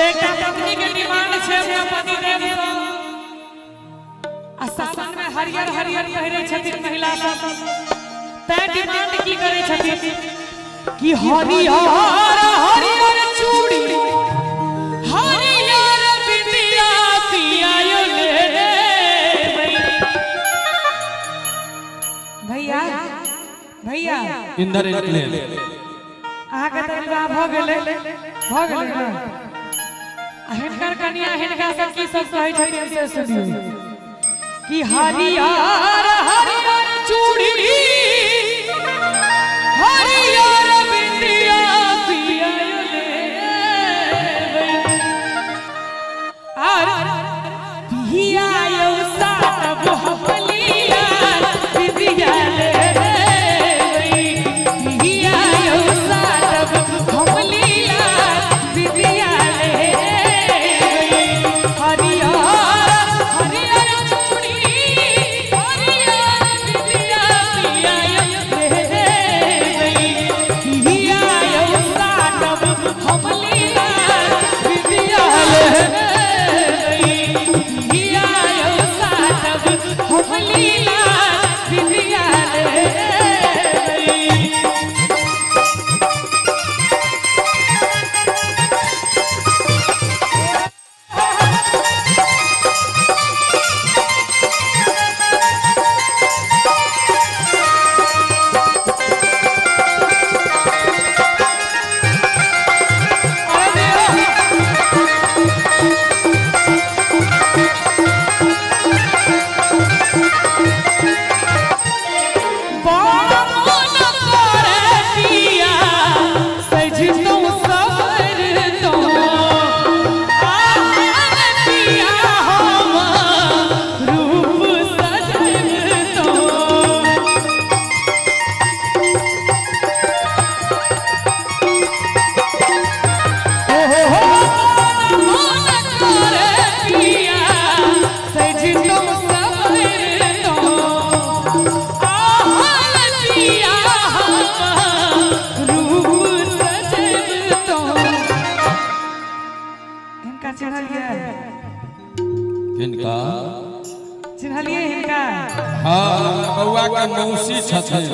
एकटा पत्नी के डिमांड छै अपना पतिदेव सँ। आ सावन में हरियर हरियर पहिरे छथिन महिला सब, तैं डिमांड की करे छथिन कि हरियर हरियर चूड़ी हरियर बिंदिया पिया ले। भैया भैया इंदर इनक्लेव अहाँ के तऽ विवाह भऽ गेलै, भऽ गेलै ने? आ हिनकर कनिया हिनका सब की सब कहै छथिन से सुनियौ कि हरियर हरियर चूड़ी हरियर बिंदिया पिया ले और पिया यौ साब हमलिया बिंदिया ले पिया यौ साब हमलिया बिंदिया ले हरियर हरियर चूड़ी हरियर बिंदिया पिया ले पिया यौ साब हमलिया बिंदिया ले पिया यौ साब हमलिया बिंदिया ले। किनका चिन्हलिए हिनका? हाँ, बउआ के मौसी छथिन।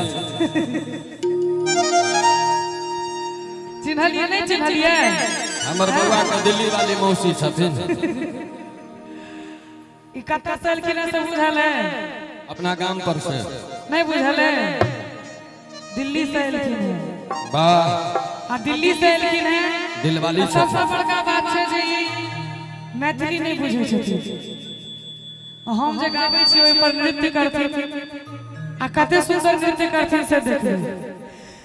चिन्हलिए नहीं चिन्हलिए? हमर बउआ के दिल्ली वाली मौसी छथिन। ई कतऽ से एलखिन से बुझल है? अपना गाम पर से नहीं बुझल है? दिल्ली से एलखिन है। वाह, आ दिल्ली से एलखिन है, दिलवाली सबसे बड़का बात छै जे ई मैथिली नहीं बुझै छथिन। हम जे गाबै छी ओहि पर नृत्य करथिन आ कते सुंदर नृत्य करथिन से देखियौ।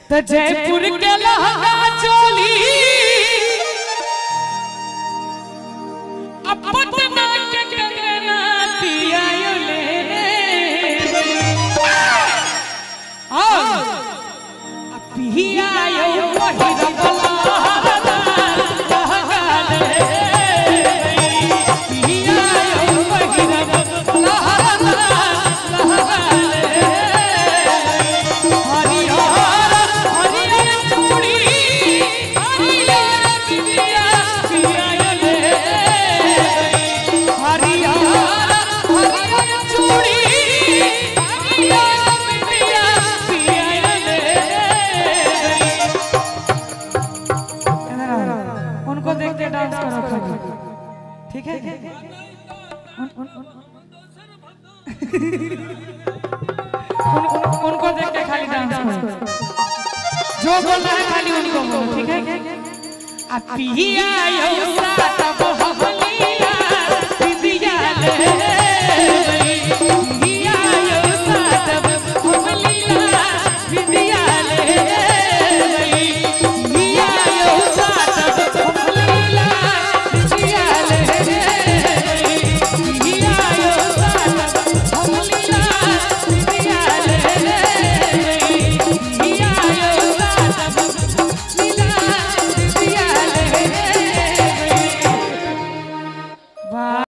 तऽ जयपुर के लहंगा चोली आ पटना के कंगना पिया ले आ पिया यौ पहिरबला उनको देख के डांस करो खाली, ठीक है? उनको देख के खाली डांस करो, जो बोलना है खाली उनको बोलो, ठीक है? आ पिया यौ सातब हमलिया बिंदिया ले।